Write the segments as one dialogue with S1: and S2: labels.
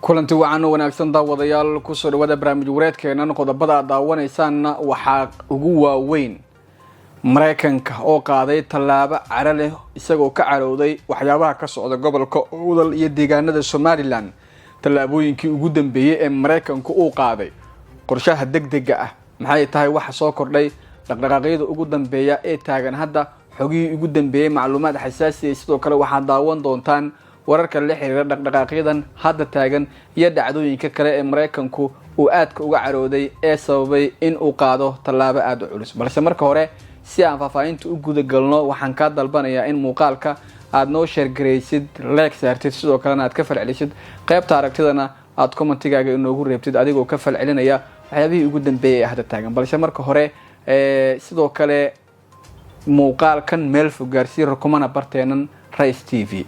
S1: Kulanti wacan oo wanaagsan, daawadayaal. Kusoo dhawaada barnaamij wareedkeenan. Qodobada aad daawanaysaanna waxaa ugu waaweyn Mareykanka oo qaaday tallaabo caro leh, isagoo ka carowday waxyaabaha ka socda gobolka Owdal iyo deegaanada Somaliland. Tallaabooyinkii ugu dambeeyey ee Mareykanku uu qaaday, qorshaha degdega ah maxay tahay? Waxa soo kordhay, dhaqdhaqaaqyada ugu dambeeya ee taagan hadda, xogihii ugu dambeeyey, macluumaad xasaasiya. Sidoo kale waxaad daawan doontaan wararka la xiriira dhaqdhaqaaqyadan hadda taagan iyo dhacdooyinka kale ee Maraykanku uu aadka uga carooday ee sababay in uu qaado tallaabo aada u culus. Balse marka hore, si aan faahfaahinta u guda galno, waxaan kaa dalbanayaa in muuqaalka aada noo share garaysid, like saartid, sidoo kalena aad ka falcelisid qaybta aragtidana, aada commentigaaga inoogu reebtid adigoo ka falcelinaya waxyaabihii ugu dambeeyay ee hadda taagan. Balse marka hore, sidoo kale muuqaalkan meel fog gaarsii, rukumana barteenan Rice TV.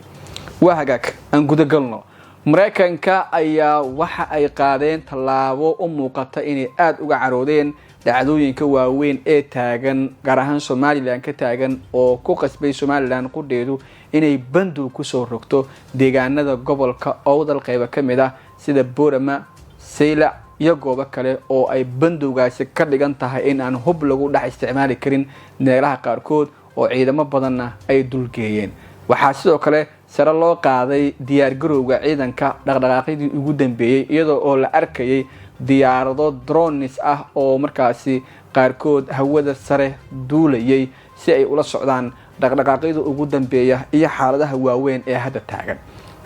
S1: Waa hagaag, aan gudagalno. Mareykanka ayaa waxa ay qaadeen tallaabo u muuqata inay aada uga caroodeen dhacdooyinka waaweyn ee taagan, gaar ahaan Somaliland ka taagan, oo ku qasbay Somaliland qudheedu inay bandow kusoo rogto deegaanada gobolka Owdal qeybo ka mid ah, sida Borama, Saylac iyo goobo kale, oo ay bandowgaasi ka dhigan tahay in aan hub lagu dhex isticmaali karin meelaha qaarkood, oo ciidamo badanna ay dulgeeyeen. Waxaa sidoo kale sare loo qaaday diyaargarowga ciidanka dhaqdhaqaaqyadii ugu dambeeyey, iyadoo oo la arkayay diyaarado drones ah oo markaasi qaarkood hawada sare duulayay si ay ula socdaan dhaqdhaqaaqyada ugu dambeeya iyo xaaladaha waaweyn ee hadda taagan.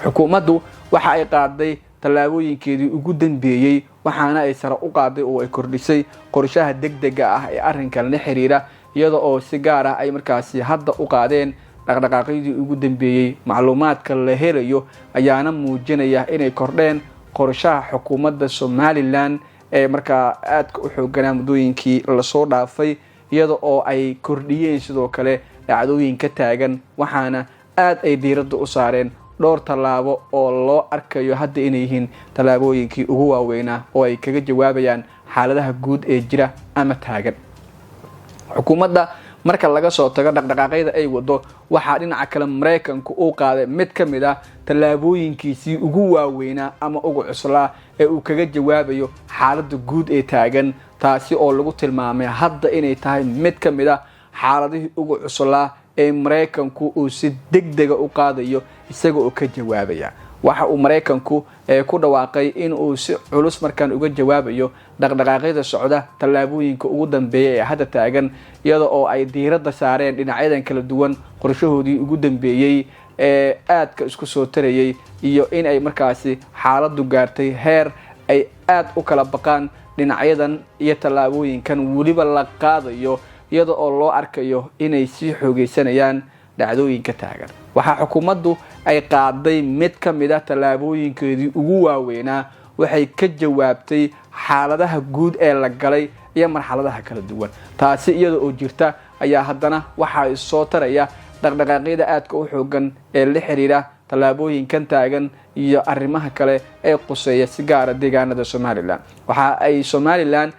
S1: Xukuumaddu waxa ay qaaday tallaabooyinkeedii ugu dambeeyey, waxaana ay sare u qaaday oo ay kordhisay qorshaha degdega ah ee arrinkan la xiriira, iyada oo si gaar ah ay markaasi hadda u qaadeen dhaqdhaqaaqyadii ugu dambeeyey. Macluumaadka la helayo ayaana muujinaya inay kordheen qorshaha xukuumadda Somaliland ee markaa aadka u xooganaa muddooyinkii lasoo dhaafay, iyada oo ay kordhiyeen sidoo kale dhacdooyin ka taagan. Waxaana aad ay diiradda u saareen dhowr tallaabo oo loo arkayo hadda inay yihiin tallaabooyinkii ugu waaweynaa oo ay kaga jawaabayaan xaaladaha guud ee jira ama taagan. Xukuumadda marka laga soo tago dhaqdhaqaaqyada ay wado, waxaa dhinaca kale Maraykanku uu qaaday mid ka mid ah tallaabooyinkiisii ugu waaweynaa ama ugu cuslaa ee uu kaga jawaabayo xaaladda guud ee taagan, taasi oo lagu tilmaamay hadda inay tahay mid ka mid ah xaaladihii ugu cuslaa ee Maraykanku uu si degdega u qaadayo isaga oo ka jawaabaya. Waxa uu Maraykanku ku dhawaaqay in uu si culus markaan uga jawaabayo dhaqdhaqaaqyada socda, tallaabooyinka ugu dambeeya ee hadda taagan, iyada oo ay diiradda saareen dhinacyadan kala duwan qorshahoodii ugu dambeeyey ee aadka isku soo tarayay, iyo in ay markaasi xaaladdu gaartay heer ay aada u kala baqaan dhinacyadan iyo tallaabooyinkan weliba la qaadayo, iyada oo loo arkayo inay sii xoogeysanayaan dhacdooyinka taagan. Waxaa xukuumaddu ay qaaday mid ka mid ah tallaabooyinkeedii ugu waaweynaa. Waxay ka jawaabtay xaaladaha guud ee la galay iyo marxaladaha kala duwan. Taasi iyada oo jirta ayaa haddana waxaa soo taraya dhaqdhaqaaqyada aadka u xoogan ee la xiriira tallaabooyinkan taagan iyo arrimaha kale ee quseeya si gaara deegaanada Somaliland. Waxa ay Somaliland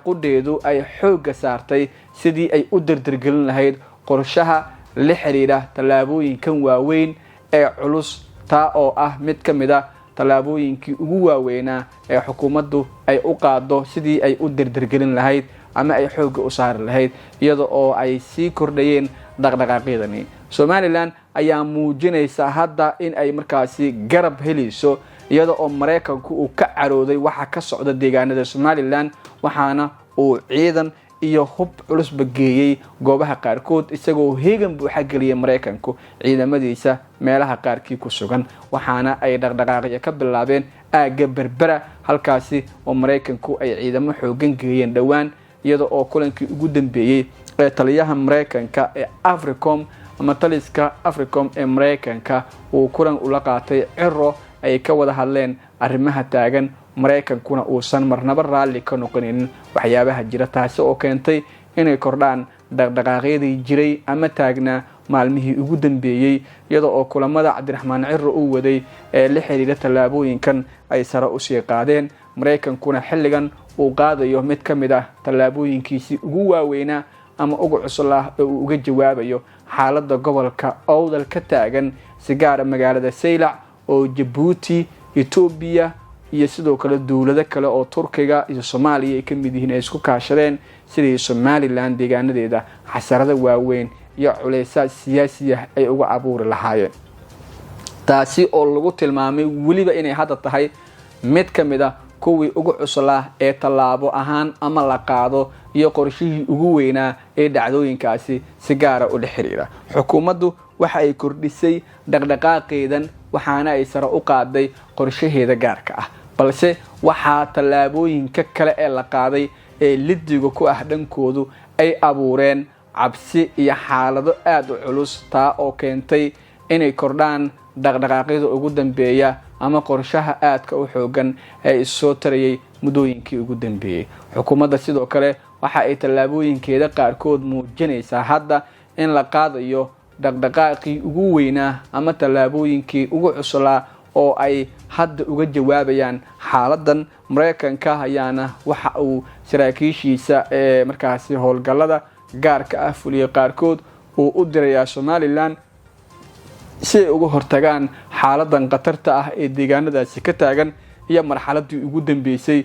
S1: qudheedu ay xoogga saartay sidii ay u dardargelin lahayd qorshaha la xiriira tallaabooyinkan waaweyn ee culus, taa oo ah mid ka mid ah tallaabooyinkii ugu waaweynaa ee xukuumaddu ay u qaado sidii ay u dardargelin lahayd ama ay xoogga u saari lahayd, iyada oo ay sii kordhayeen dhaqdhaqaaqyadani. Somaliland ayaa muujinaysa hadda in ay markaasi garab helayso, iyada oo Maraykanku uu ka carooday waxa ka socda deegaanada Somaliland, waxaana uu ciidan iyo hub culusba geeyey goobaha qaarkood, isagoo heegan buuxa geliyay Maraykanku ciidamadiisa meelaha qaarkii ku sugan. Waxaana ay dhaqdhaqaaqyo ka bilaabeen aagga Berbera, halkaasi oo Maraykanku ay ciidamo xoogan geeyeen dhowaan, iyada oo kulankii ugu dambeeyey ee taliyaha Maraykanka ee Africom ama taliska Africom ee Maraykanka uu kulan ula qaatay Ciro ay ka wada hadleen arrimaha taagan, Maraykankuna uusan marnaba raalli ka noqonaynin waxyaabaha jira, taasi oo keentay inay kordhaan dhaqdhaqaaqyadii jiray ama taagnaa maalmihii ugu dambeeyey, iyada oo kulamada Cabdiraxmaan Ciro uu waday ee la xiriira tallaabooyinkan ay sare usii qaadeen, Maraykankuna xilligan uu qaadayo mid ka mid ah tallaabooyinkiisii ugu waaweynaa ama ugu cuslaa ee uu uga jawaabayo xaaladda gobolka Owdal ka taagan, si gaara magaalada Saylac oo Jabuuti, Etoobiya. Iyo sidoo kale dowlado kale oo Turkiga iyo Soomaaliya ay ka mid yihiin ay isku kaashadeen sidii Somalilan deegaanadeeda xasarado waaweyn iyo culeysaad siyaasiya ay uga abuuri lahaayeen, taasi oo lagu tilmaamay weliba inay hadda tahay mid ka mid a kuwii ugu cuslaa ee tallaabo ahaan ama la qaado iyo qorshihii ugu weynaa ee dhacdooyinkaasi si gaara ula xiriira. Xukuumaddu waxa ay kordhisay dhaqdhaqaaqeedan, waxaana ay sare u qaaday qorshaheeda gaarka ah, balse waxaa tallaabooyinka kale ee la qaaday ee lidiga ku ah dhankoodu ay abuureen cabsi iyo xaalado aada u culus, taa oo keentay inay kordhaan dhaqdhaqaaqyada ugu dambeeya ama qorshaha aadka u xoogan ee issoo tarayay muddooyinkii ugu dambeeyey. Xukuumadda sidoo kale waxa ay tallaabooyinkeeda qaarkood muujinaysaa hadda in la qaadayo dhaqdhaqaaqii ugu weynaa ama tallaabooyinkii ugu cuslaa oo ay hadda uga jawaabayaan xaaladan. Mareykanka ayaana waxa uu saraakiishiisa ee markaasi howlgallada gaarka ah fuliyay qaarkood uu u dirayaa Somalilan si ay uga hortagaan xaaladan khatarta ah ee deegaanadaasi ka taagan iyo marxaladii ugu dambeysay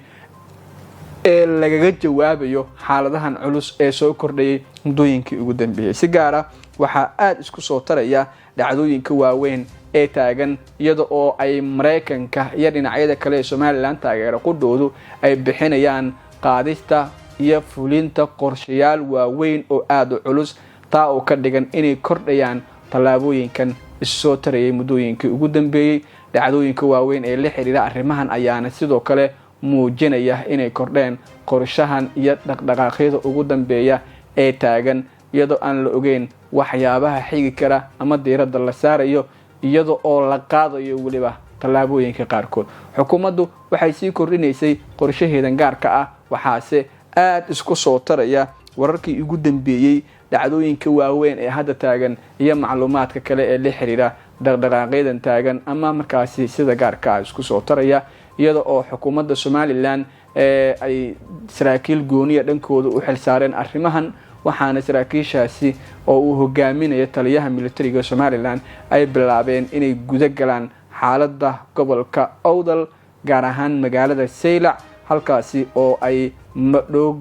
S1: ee lagaga jawaabayo xaaladahan culus ee soo kordhayay muddooyinkii ugu dambeeyey. Si gaar ah waxaa aada isku soo taraya dhacdooyinka waaweyn ee taagan, iyada oo ay Mareykanka iyo dhinacyada kale ee Somalilan taageera qudhoodu ay bixinayaan qaadista iyo fulinta qorshayaal waaweyn oo aada u culus, taa oo ka dhigan inay kordhayaan tallaabooyinkan issoo tarayay muddooyinkii ugu dambeeyey. Dhacdooyinka waaweyn ee la xiriira arrimahan ayaana sidoo kale muujinaya inay kordheen qorshahan iyo dhaqdhaqaaqyada ugu dambeeya ee taagan, iyadoo aan la ogeyn waxyaabaha xigi kara ama diiradda la saarayo, iyada oo la qaadayo weliba tallaabooyinka qaarkood. Xukuumaddu waxay sii kordhinaysay qorshaheedan gaarka ah, waxaase aada isku soo taraya wararkii ugu dambeeyey, dhacdooyinka waaweyn ee hadda taagan iyo macluumaadka kale ee la xiriira dhaqdhaqaaqyadan taagan ama markaasi sida gaarka ah isku soo taraya, iyada oo xukuumadda Somalilan ee ay saraakiil gooniya dhankooda u xilsaareen arrimahan, waxaana saraakiishaasi oo uu hogaaminayo taliyaha militariga Somalilan ay bilaabeen inay guda galaan xaaladda gobolka Owdal, gaar ahaan magaalada Saylac, halkaasi oo ay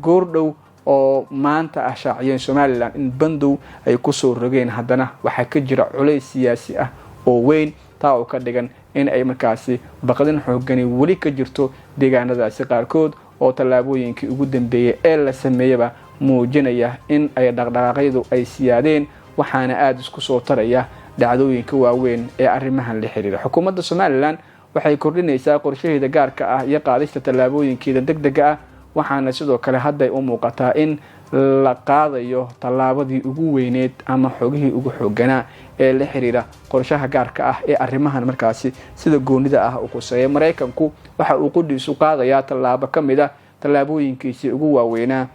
S1: goordhow oo maanta ah shaaciyeen Somalilan in bandow ay kusoo rogeen. Haddana waxaa ka jira culays siyaasi ah oo weyn, taa oo ka dhigan in ay markaasi baqdin xoogani weli ka jirto deegaanadaasi qaarkood, oo tallaabooyinkii ugu dambeeyey ee la sameeyaba muujinaya in ay dhaqdhaqaaqyadu ay siyaadeen, waxaana aada isku soo taraya dhacdooyinka waaweyn ee arrimahan la xiriira. Xukuumadda Somalilan waxay kordhinaysaa qorshaheeda gaarka ah iyo qaadista tallaabooyinkeeda deg dega ah, waxaana sidoo kale hadday u muuqataa in la qaadayo tallaabadii ugu weyneed ama xogihii ugu xooganaa ee la xiriira qorshaha gaarka ah ee arrimahan markaasi sida goonida ah u quseeya. Maraykanku waxa uu qudhiisu qaadayaa tallaabo ka mid a tallaabooyinkiisii ugu waaweynaa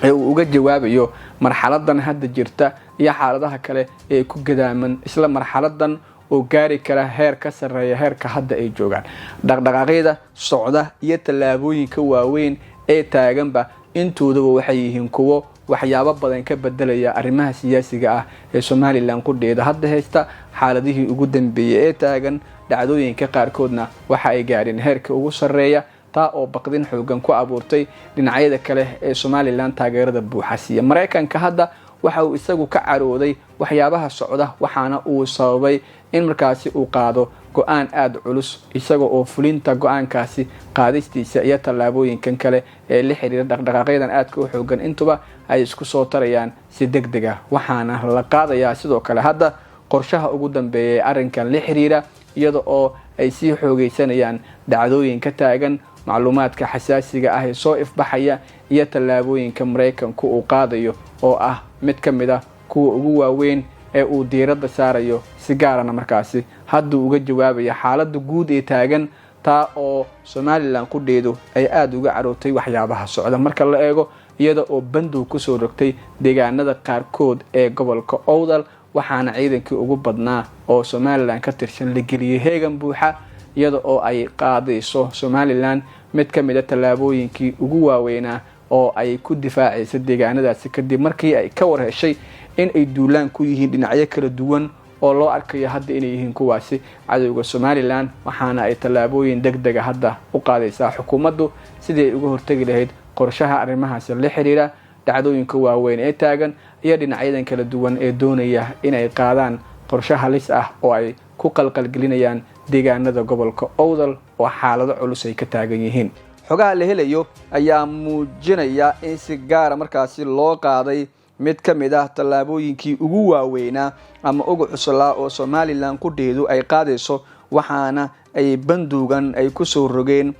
S1: ee uu uga jawaabayo marxaladan hadda jirta iyo xaaladaha kale ee ku gadaaman isla marxaladan oo gaari kara heer ka sarreeya heerka hadda ay joogaan. Dhaqdhaqaaqyada socda iyo tallaabooyinka waaweyn ee taaganba intoodaba waxay yihiin kuwo waxyaabo badan ka bedelaya arrimaha siyaasiga ah ee Somalilan qudheeda hadda haysta. Xaaladihii ugu dambeeyey ee taagan, dhacdooyinka qaarkoodna waxa ay gaadheen heerka ugu sarreeya, taa oo baqdin xoogan ku abuurtay dhinacyada kale ee Somalilan taageerada buuxa siiya. Maraykanka hadda waxa uu isagu ka carooday waxyaabaha socda, waxaana uu sababay in markaasi uu qaado go-aan aada culus, isaga oo fulinta go-aankaasi qaadistiisa iyo tallaabooyinkan kale ee la xiriira dhaqdhaqaaqyadan aadka u xoogan intuba ay isku soo tarayaan si deg deg ah, waxaana la qaadayaa sidoo kale hadda qorshaha ugu dambeeya ee arrinkan la xiriira, iyada oo ay sii xoogeysanayaan dhacdooyinka taagan, macluumaadka xasaasiga ah ee soo ifbaxaya iyo tallaabooyinka Maraykanku uu qaadayo oo ah mid ka mid ah kuwa ugu waaweyn ee uu diiradda saarayo, si gaarana markaasi hadduu uga jawaabaya xaaladda guud ee taagan, taa oo Somalilan qudheedu ay aada uga carootay waxyaabaha socda marka la eego, iyada oo bandow kusoo rogtay deegaanada qaarkood ee gobolka Owdal, waxaana ciidankii ugu badnaa oo Somalilan ka tirsan la geliyey heegan buuxa, iyada oo ay qaadayso Somalilan mid ka mid a tallaabooyinkii ugu waaweynaa oo ay ku difaacaysa deegaanadaasi, kadib markii ay ka war heshay in ay duulaan ku yihiin dhinacyo kala duwan oo loo arkayo hadda inay yihiin kuwaasi cadowga Somalilan, waxaana ay tallaabooyin deg dega hadda u qaadaysaa xukuumaddu sidii ay uga hortegi lahayd qorshaha arrimahaasi la xiriira dhacdooyinka waaweyn ee taagan iyo dhinacyadan kala duwan ee doonaya inay qaadaan qorshe halis ah oo ay ku qalqalgelinayaan deegaanada gobolka Owdal oo xaalado culus ay ka taagan yihiin. Xogaha la helayo ayaa muujinaya in si gaara markaasi loo qaaday mid ka mid ah tallaabooyinkii ugu waaweynaa ama ugu cuslaa oo Somalilan qudheedu ay qaadayso, waxaana ay banduugan ay kusoo rogeen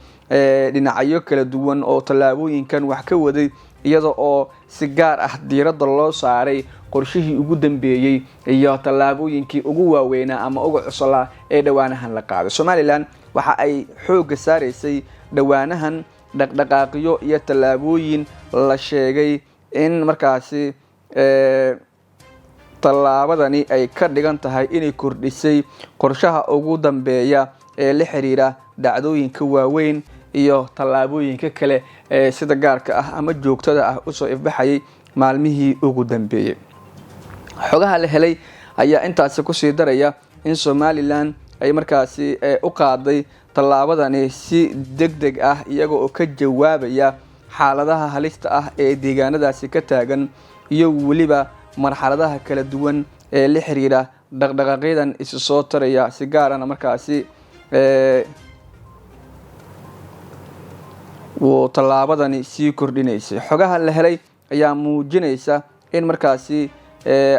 S1: dhinacyo kala duwan oo tallaabooyinkan wax ka waday, iyada oo si gaar ah diiradda loo saaray qorshihii ugu dambeeyey iyo tallaabooyinkii ugu waaweynaa ama ugu cuslaa ee dhowaanahan la qaaday. Somalilan waxa ay xoogga saaraysay dhowaanahan dhaqdhaqaaqyo iyo tallaabooyin la sheegay in markaasi tallaabadani ay ka dhigan tahay inay kordhisay qorshaha ugu dambeeya ee la xiriira dhacdooyinka waaweyn iyo tallaabooyinka kale ee sida gaarka ah ama joogtada ah usoo ifbaxayay maalmihii ugu dambeeyey. Xogaha la helay ayaa intaasi kusii daraya in Somalilan ay markaasi u qaaday tallaabadani si deg deg ah, iyaga oo ka jawaabaya xaaladaha halista ah ee deegaanadaasi ka taagan iyo weliba marxaladaha kala duwan ee la xiriira dhaqdhaqaaqyadan isu soo taraya, si gaarana markaasi wuu tallaabadani sii kordhinaysay. Xogaha la helay ayaa muujinaysa in markaasi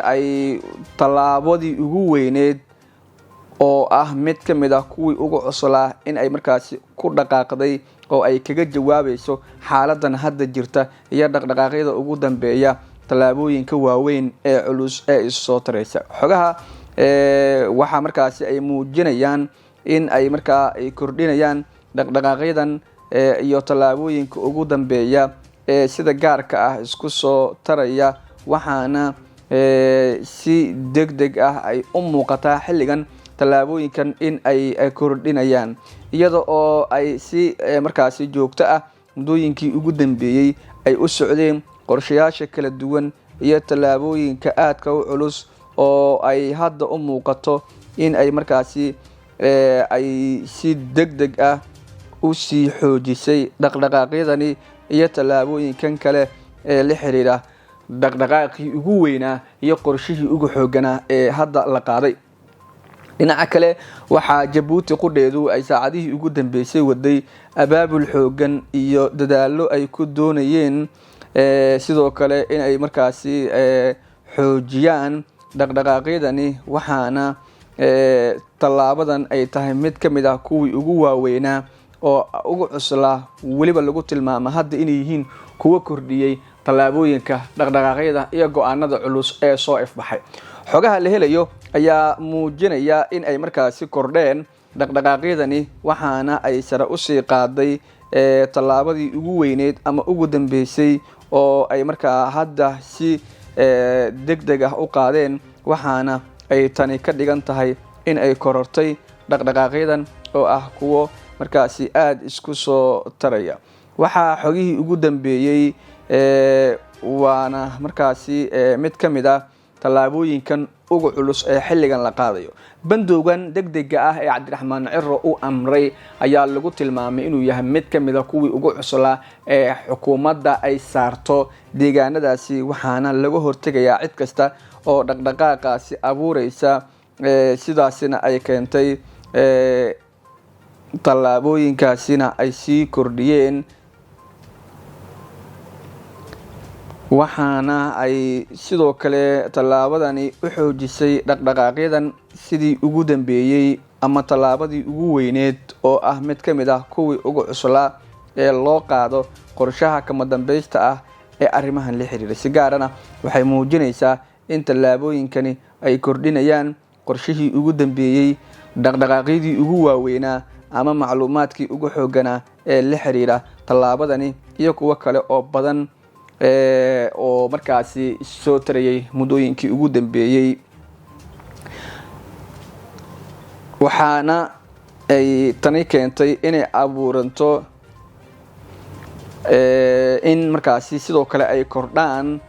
S1: ay tallaabadii ugu weyneed oo ah mid ka mid ah kuwii ugu cuslaa in ay markaasi ku dhaqaaqday oo ay kaga jawaabayso xaaladan hadda jirta iyo dhaqdhaqaaqyada ugu dambeeya tallaabooyinka waaweyn ee culus ee isu soo taraysa. Xogaha waxaa markaasi ay muujinayaan in ay markaa ay kordhinayaan dhaqdhaqaaqyadan iyo tallaabooyinka ugu dambeeya ee sida gaarka ah isku soo taraya, waxaana si deg deg ah ay u muuqataa xilligan tallaabooyinkan in ay kordhinayaan, iyada oo ay si markaasi joogto ah muddooyinkii ugu dambeeyey ay u socdeen qorshayaasha kala duwan iyo tallaabooyinka aadka u culus oo ay hadda u muuqato in ay markaasi ay si deg deg ah u sii xoojisay dhaqdhaqaaqyadani iyo tallaabooyinkan kale ee la xiriira dhaqdhaqaaqii ugu weynaa iyo qorshihii ugu xooganaa ee hadda la qaaday. Dhinaca kale, waxaa Jabuuti qudheedu ay saacadihii ugu dambeysay waday abaabul xoogan iyo dadaallo ay ku doonayeen sidoo kale in ay markaasi xoojiyaan dhaqdhaqaaqyadani, waxaana tallaabadan ay tahay mid ka mid ah kuwii ugu waaweynaa oo ugu cuslaa, weliba lagu tilmaama hadda inay yihiin kuwo kordhiyey tallaabooyinka dhaqdhaqaaqyada iyo go-aanada culus ee soo ifbaxay. Xogaha la helayo ayaa muujinaya in ay markaasi kordheen dhaqdhaqaaqyadani, waxaana ay sare usii qaaday tallaabadii ugu weyneyd ama ugu dambeysay oo ay markaa hadda si deg deg ah u qaadeen, waxaana ay tani ka dhigan tahay in ay korortay dhaqdhaqaaqyadan oo ah kuwo markaasi aada isku soo taraya. Waxaa xogihii ugu dambeeyey, waana markaasi mid ka mid ah tallaabooyinkan ugu culus ee xilligan la qaadayo. Bandowgan degdega ah ee Cabdiraxmaan Ciro u amray ayaa lagu tilmaamay inuu yahay mid ka mid a kuwii ugu cuslaa ee xukuumadda ay saarto deegaanadaasi, waxaana laga hortegayaa cid kasta oo dhaqdhaqaaqaasi abuureysa, sidaasina ay keentay tallaabooyinkaasina ay sii kordhiyeen, waxaana ay sidoo kale tallaabadani u xoojisay dhaqdhaqaaqyadan sidii ugu dambeeyey ama tallaabadii ugu weyneed oo ah mid ka mid ah kuwii ugu cuslaa ee loo qaado qorshaha kama dambeysta ah ee arrimahan la xiriira. Si gaarana waxay muujinaysaa in tallaabooyinkani ay kordhinayaan qorshihii ugu dambeeyey, dhaqdhaqaaqyadii ugu waaweynaa ama macluumaadkii ugu xooganaa ee la xiriira tallaabadani iyo kuwo kale oo badan oo markaasi soo tarayay muddooyinkii ugu dambeeyey, waxaana ay tani keentay inay abuuranto in markaasi sidoo kale ay kordhaan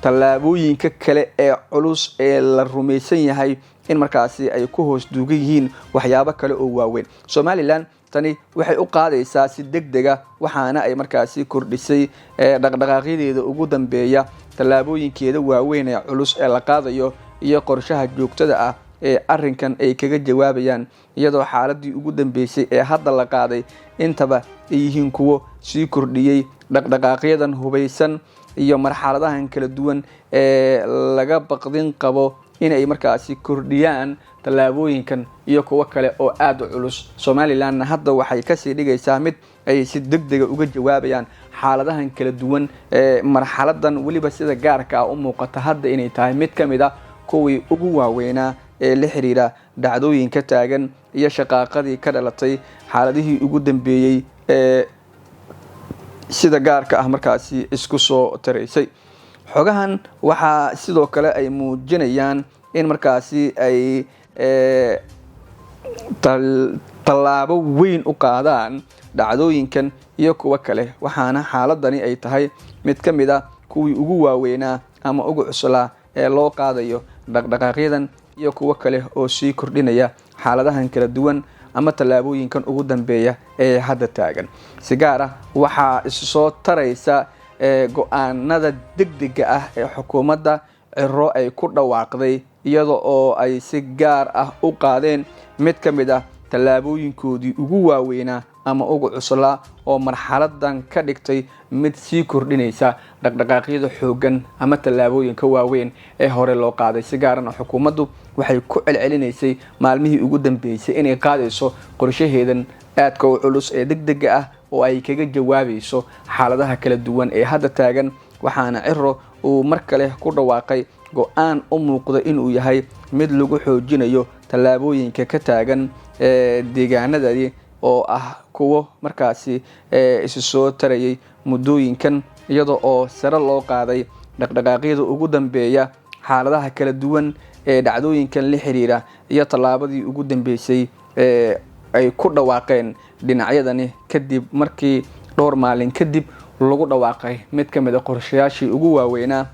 S1: Tallaabooyinka kale ee culus ee la rumaysan yahay in markaasi ay ku hoos duugan yihiin waxyaabo kale oo waaweyn, Somalilan tani waxay u qaadaysaa si deg dega, waxaana ay markaasi kordhisay dhaqdhaqaaqyadeeda ugu dambeeya, tallaabooyinkeeda waaweyn ee culus ee la qaadayo iyo qorshaha joogtada ah ee arrinkan ay kaga jawaabayaan, iyadoo xaaladii ugu dambeysay ee hadda la qaaday intaba ay yihiin kuwo sii kordhiyey dhaqdhaqaaqyadan hubaysan iyo marxaladahan kala duwan ee laga baqdin qabo inay markaasi kordhiyaan tallaabooyinkan iyo kuwo kale oo aada u culus. Somalilanna hadda waxay kasii dhigaysaa mid ay si deg dega uga jawaabayaan xaaladahan kala duwan ee marxaladan, weliba sida gaarka ah u muuqata hadda inay tahay mid ka mid a kuwii ugu waaweynaa ee la xiriira dhacdooyinka taagan iyo shaqaaqadii ka dhalatay xaaladihii ugu dambeeyey ee sida gaarka ah markaasi isku soo taraysay. Xogahan waxaa sidoo kale ay muujinayaan in markaasi ay tallaabo weyn u qaadaan dhacdooyinkan iyo kuwo kale, waxaana xaaladani ay tahay mid ka mid a kuwii ugu waaweynaa ama ugu cuslaa ee loo qaadayo dhaqdhaqaaqyadan iyo kuwo kale oo sii kordhinaya xaaladahan kala duwan ama tallaabooyinkan ugu dambeeya ee hadda taagan. Si gaar ah waxaa isu soo taraysa go-aanada degdega ah ee xukuumadda Ciro ay ku dhawaaqday, iyada oo ay si gaar ah u qaadeen mid ka mid ah tallaabooyinkoodii ugu waaweynaa ama ugu cuslaa oo marxaladan ka dhigtay mid sii kordhinaysa dhaqdhaqaaqyada xooggan ama tallaabooyinka waaweyn ee hore loo qaaday. Si gaarana xukuumaddu waxay ku celcelinaysay maalmihii ugu dambeysay inay qaadayso qorshaheedan aadka u culus ee degdega ah oo ay kaga jawaabayso xaaladaha kala duwan ee hadda taagan, waxaana Ciro uu mar kale ku dhawaaqay go-aan u muuqda inuu yahay mid lagu xoojinayo tallaabooyinka ka taagan deegaanadani oo ah kuwo markaasi isu soo tarayay muddooyinkan, iyada oo sare loo qaaday dhaqdhaqaaqyada ugu dambeeya xaaladaha kala duwan ee dhacdooyinkan la xiriira iyo tallaabadii ugu dambeysay ee ay ku dhawaaqeen dhinacyadani, kadib markii dhowr maalin kadib lagu dhawaaqay mid ka mid a qorshayaashii ugu waaweynaa.